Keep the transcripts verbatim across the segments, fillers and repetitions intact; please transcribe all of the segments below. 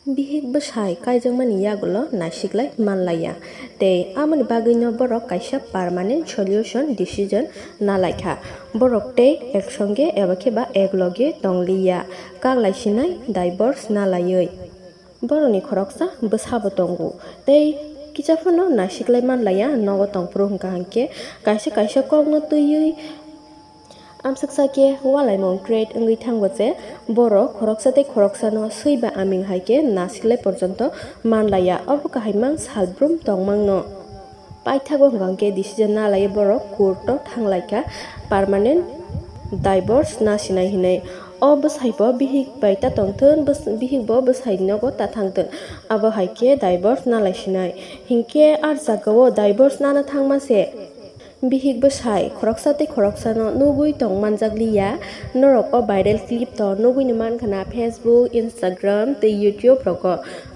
Bihik bwsai kaijakmani yagulo naisiklai manlaiya, tei amoni bagwino borok kaisa permanent solution decision nalaikha. Borok tei eksonge eba khe ba ekloge tongliya, kaklaisinai divorce nalaiwi. Borokni khoroksa bwsabo tongo, tei kisa phano naisiklai manlaiya nogo tongphuru hwnkha hwnkhe kaisa kaisa kokno twiwi amswksa khe walaimung create wngwi thango je borok khoroksa tei khoroksano swiba aming hai khe nasiklai porjonto manlaiya, obo kahai mang salbrum tongmangno. Paithago hwnkha hwnkhe decision nalaiwi borok court-o thanglaikha permanent divorce nasinai hinwi. O bwsaibo bihik bai ta tongthun, bwsai bihikbo bwsai nogo ta thangthun, abo hai khe divorce nalaisinai. Hinkhe ar jagao divorce nana thangma se. Bihik bwsai khoroksa tei khoroksano nugwi tong manjakliya. Norok o viral clip to nugwino mankha na Facebook, Instagram tei YouTube rogo.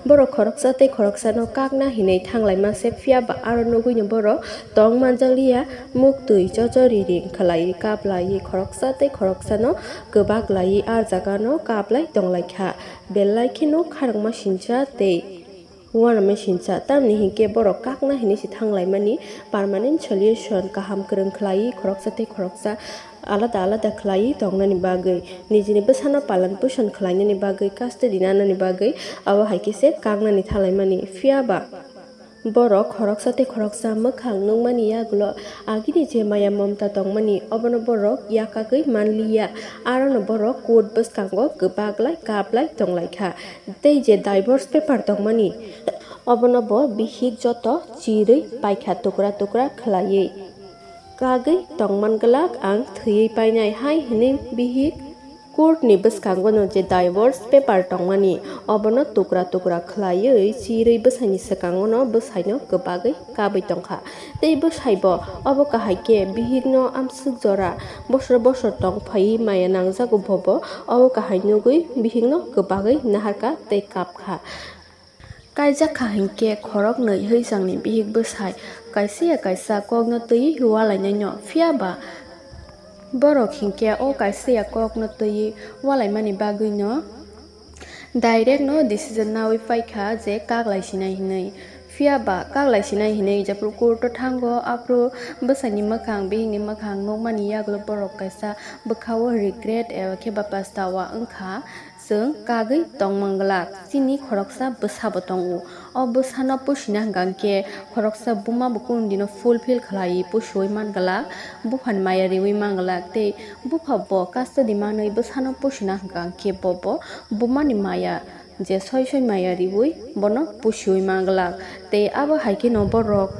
Borok khoroksa tei khoroksano kakna hinwi thanglaima se, phiya ba aro nugwino borok tong manjakliya. Muktwi chochori ring khlaiwi kaplaiwi khoroksa tei khoroksano kwbaklaiwi ar jagano kaplai tonglaikha. Belai kheno kharangma sincha tei uanama sincha, tamni hinkhe borok kakna hinwi se thanglaimani permanent solution kaham kwrwng khlaiwi khoroksa tei khoroksa alada alada khlaiwi tongnani bagwi, nijini bwsano palan puson khlainani bagwi, custody nanani bagwi, abo hai khe se kaknani thanglaimani. Phiya ba borok khoroksa tei khoroksa mwkhang nukmani yagulo agini je maya momta tongmani, obono borok yakagwi manliya, arono borok court bwskango kwbaklai kaplai tonglaikha. Tei je divorce paper tongmani, obono bo bihik joto chirwi paikha tukra tukra khlaiwi. Kagwi tongman glak ang thwiwi painai hai hinwi bihik court ni bwskango no je divorce paper tongmani, obono tukra tukra khlaiwi chirwi bwsaini swkango no bwsaino kwbagwi kabwi tongkha. Tei bwsai bo obo kahai khe bihikno amswk jora bosor bosor tong phaiwi maya nangjago, bobo obo kahai nugwi bihikno kwbagwi naharkha tei kapkha. Kaijak kha hinkhe khoroknwi hwijangni bihik bwsai kaisa ya kaisa kokno twiwi walainaino, phiya ba borok hinkhe o kaisa ya kokno twiwi walaimani bagwino direct no decision nawi paikha je kaklai sinai hinwi. Phiya ba kaklai sinai hinwi jephru court o thango, aphru bwsaini mwkhang, bihikni mwkhang nukmani yagulo borok kaisa bwkhao regret eba khe ba pastawa wngkha, chwng kagwi tongman glak. Chini khoroksa bwsabo tongo. O bwsano pusina hwnkha hwnkhe khoroksa buma bo kunu dino fulfill khlaiwi pusiwi man glak, buphani maya riwi man glak, tei bupha bo custody manwi bwsano pusina hwnkha hwnkhe bobo bumani maya je soi soi maya riwi bono pusiwi man glak, tei abo hai kheno borok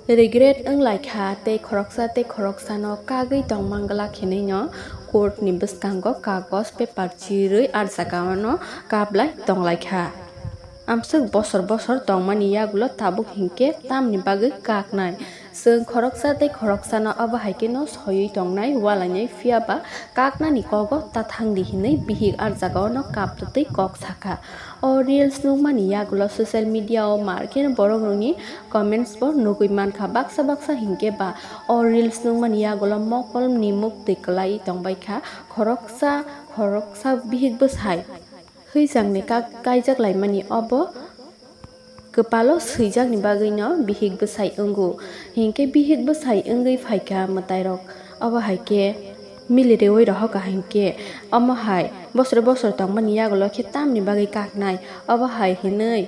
regret wnglaikha tei khoroksa tei khoroksano kagwi tongman glak hinwino court ni bwskango kagoj paper chirwi ar jagao no kaplai tonglaikha. Amswk bosor bosor tongmani yagulo tabuk hinkhe tamni bagwi kaknai? Chwng khoroksa tei khoroksano abo hai kheno soiwi tongnai, walainai, phiya ba kaknani kogo ta thangdi hinwi bihik ar jagao no kaptwi kok sakha. O reels nukmani yagulo social media o mar kheno borok rokni comments bo nugwi mankha. Baksa baksa hinkhe ba o reels nukmani yagulo mokolni muktwi kwlai tongbaikha khoroksa khoroksa bihik bwsai. Hwijangni kak kaijak laimani obo kwpalo swijakni bagwino bihik bwsai wngo. Hinkhe bihik bwsai wngwi phaikha mwtairok, obo hai khe mili riwi rohokha hinkhe, omo hai bosor bosor tongmani yagulo khe tamni bagwi kaknai, obo hai hinwi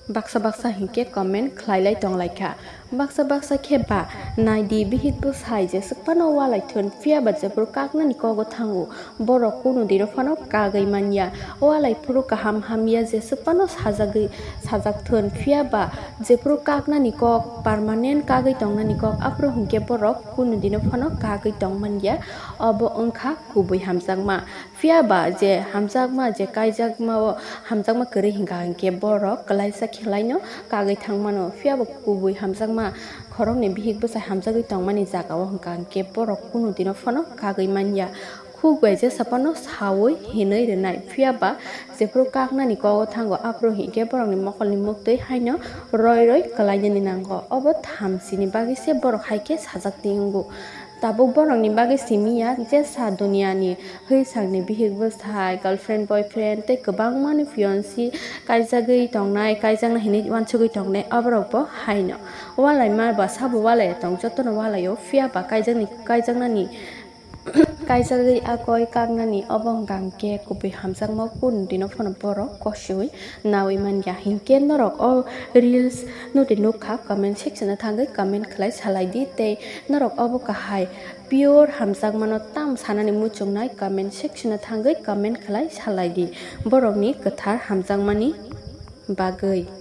baksa baksa hinkhe comment khlailai tonglaikha. Baksa baksa khe ba naidi bihik bwsai jeswk phano walai thun, phiya ba jephru kaknani kogo thango, borok kunu dino phano kagwi manya. Walai phuru kaham hamya jeswk phano sajagwi sajak thun, phiya ba jephru kaknani kok permanent kagwi tongnani kok, aphuru hinkhe borok kunu dino phano kagwi tong manya. Obo wngkha kubui hamjakma. Phiya ba je hamjakma, je kaijakma o hamjakma kwrwi hwnkha hinkhe borok kwlaisa khelaino kagwi thang mano. Phiya ba kubui hamjakma khoroknwi bihik bwsai hamjagwi tongmani jagao hwnkha hinkhe borok kunu dino phano kagwi manya. Khuk bai jesa phano sawi hinwi rwnai. Phiya ba jephru kaknani kogo thango, aphuru hinkhe borokni mokolni muktwi haino roi roi kwlainani nango. Obo thamsini bagwi se borok hai khe sajak twi wngo. Tabuk borokni bagwi simi ya, jesa duniani hwisangni bihik bwsai, girlfriend, boyfriend tei kwbangmani fiancé kaijagwi tongnai, kaijakna hinwi uansugwi tongnai, aborokbo haino. Walaima ba sabo walai tong, jotono walaio, phiya ba kaijakni, kaijaknani, kaijagwi akoi kaknani obo hwnkha hwnkhe kubui hamjakma, kunu dino phano borok kosiui naui manya. Hinkhe norok o reels nudi nukha, comment section o thangwi comment khlai salai di, tei norok obo kahai pure hamjakmano tam sanani muchungnai, comment section o thangwi comment khlai salai di borokni kwthar hamjakmani bagwi.